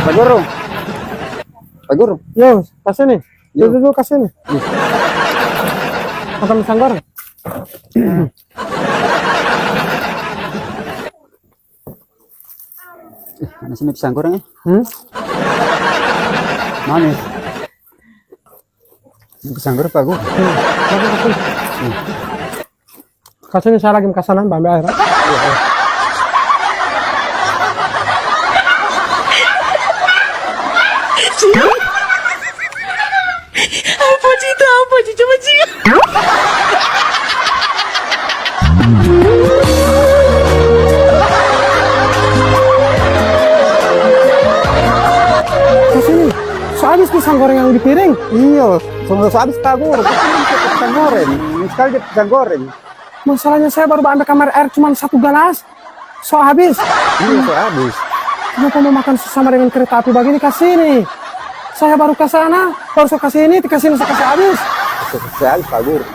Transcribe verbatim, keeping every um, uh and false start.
Pak Guru. Pak Guru. Yo, kasih nih. Yo. Duduk dulu, kasih nih. Makan pisang goreng. Eh, mana sini pisang goreng, eh? Hmm? Mana? Ini pisang goreng, Pak Guru. Hmm. Kasih nih, saya lagi mau ke sana, ambil air. Apa cerita apa sih? Coba sih. Kasih nih, so habis pisang goreng yang di piring. Iyo, so, so habis Pak Guru. Pisang goreng. Sekali dia pisang goreng. Masalahnya saya baru ambil kamar air cuma satu galas. So habis. Iya, so habis. Kenapa mau makan sama dengan kereta api begini? Kasih nih. Saya baru ke sana, baru so kasih ini, kasih ini, saya kasih habis. So habis, Pak Guru.